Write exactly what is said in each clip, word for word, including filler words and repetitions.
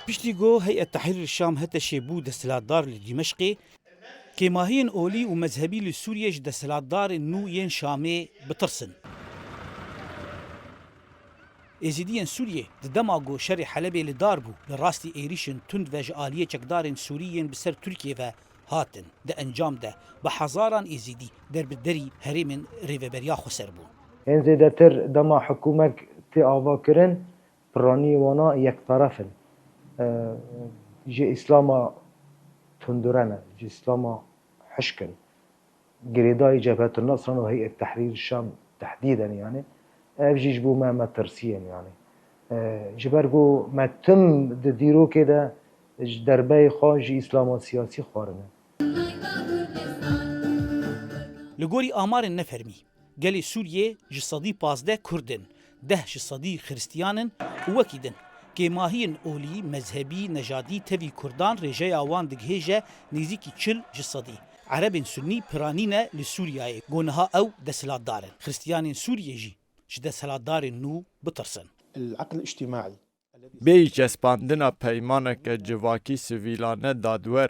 Piştî ku Heyet Tehrîr Şam, H T Ş, bû desthilatdar li Dîmeşqê, kêmahiyên olî û mezhebî li Sûriyê ji desthilatdarên nû yên Şamê bitirsin. Êzîdiyên Sûriyê di dema ku şerê Helebê li dar bû, li rastî êrîşên tund ve ji aliyê çekdarên Sûrî yên bi ser Tirkiyê ve hatin. Di encam de bi hezaran Êzîdî derbiderî herêmên Rêveberiya Xweser bûn. Ên zêdetir dema hikûmek tê avakirin, piranî wana yekteref in. E, ji Îslama tundure ne, ji Îslama hişk in. Girêdayî Cebhetun Nasran û Heyet Tehrîr Şam tehdîden yani. Ev jî ji bo me metirsiyên yani. E, ji ber ku me tim di dîrokê de ji derbeyê xwe ji Îslama siyasî xwarine. Li gorî amarên nefermî, gelê Sûriyê ji sedî pazdeh Kurd in, deh ji sedî Xiristiyan in û wekî din. Kêmahiyên olî, mezhebî, nejadî tevî Kurdan rêjeya wan digihêje nêzîkî çil ji sedî. Erebên Sunnî piranî ne li Sûriyeyê, ku niha ew desthilatdar in. Xiristiyanên Sûriyê jî ji desthilatdarên nû bitirsin. العقل الاجتماعي. Bêyî çespandina peymaneke civakî sivîlane dadwer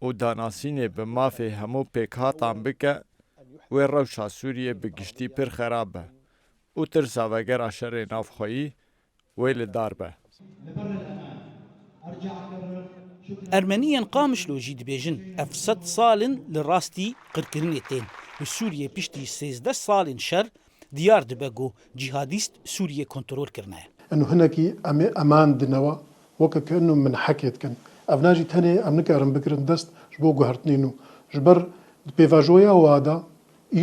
û danasînê bi mafê hemû pêkhatan bike, wê rewşa Sûriyê bi giştî pir xerab be û tirsa vegera şerê navxweyî wê li dar be. Ermeniyên Qamişlo jî dibêjin, ev sed sal in li rastî qirkirinê tên. Li Sûriyê piştî sêzdeh salên şer, diyar dibe ku cîhadîst Sûriyê kontrol kirine. Eno hinekî em ê eman dinewa, weke ke eno min hekê dikin. Evna jî tenê em nikarin bigirin dest ji bo guhertinê nû. Ji ber di pêvajoya wa de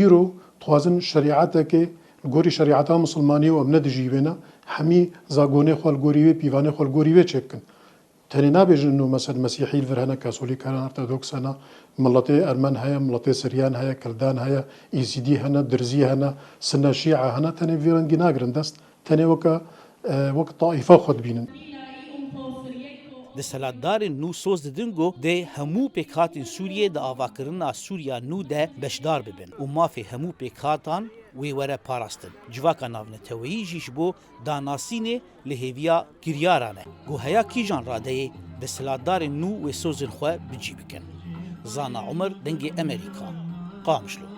îro dixwazin şerîetekê li gorî şerîeta misilmanî û em ne dijî wê ne, hemî zagonê xwe li gorî wê, pîvanê xwe li gorî wê çêbikin. Tenê nabêjin ino mesela Mesîhî li vir hene, Katolîk hene, Ortodoks hene, miletê Ermen heye, miletê Siryan heye, Kildan heye, Îzîdî hene, Dirzî hene, Sinne Şîa hene, tenê vî rengî nagirin dest, tenê weke, e, wek taîfa xwe dibînin. Desthilatdarên nû soz didin ku dê hemû pêkhatên Sûriyê di avakirina Sûriya nû de beşdar bibin û mafê hemû pêkhatan wê were parastin. Civaka navneteweyî jî ji bo danasînê li hêviya kiryaran e ku heya kîjan radeyê desthilatdarên nû wê sozên xwe bi cî bikin. Zana Umer, Dengê Emerîka, Qamişlo.